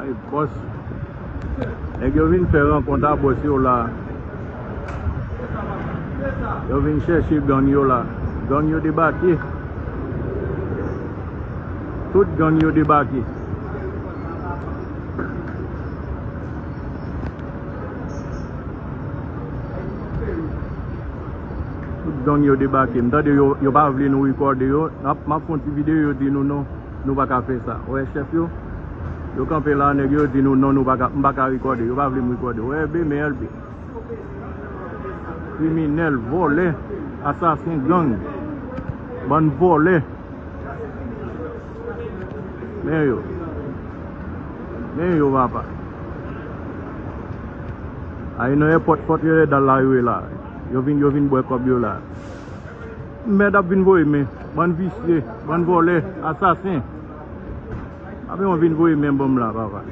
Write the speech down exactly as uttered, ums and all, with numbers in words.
Ay, bòs. Nèg yo vin fè rankont a bòs yo la. Yo vin chèche gang yo la. Gang yo debake. Tout gang yo debake. Tout gang yo debake. M tande yo, yo pa vle nou rekòde yo. M ap, m ap fè yon ti videyo, yo di nou non, nou pa ka fè sa. Wè chèf yo, yo kanpe la, nèg yo di nou non, nou pa ka, m pa ka rekòde. Yo pa vle m rekòde. Wè, B M L B. Kriminèl, vòlè, asasen, gang. Bann vòlè. Men yo. Men yo, papa. Ay nan èpòt Fort Lauderdale la, yo ye la. Yo vin, yo vin bwè kòb yo la. Mèd ap vin voye men. Bann visye, bann vòlè, asasen. Ape yon vin voye men ban m la, papa.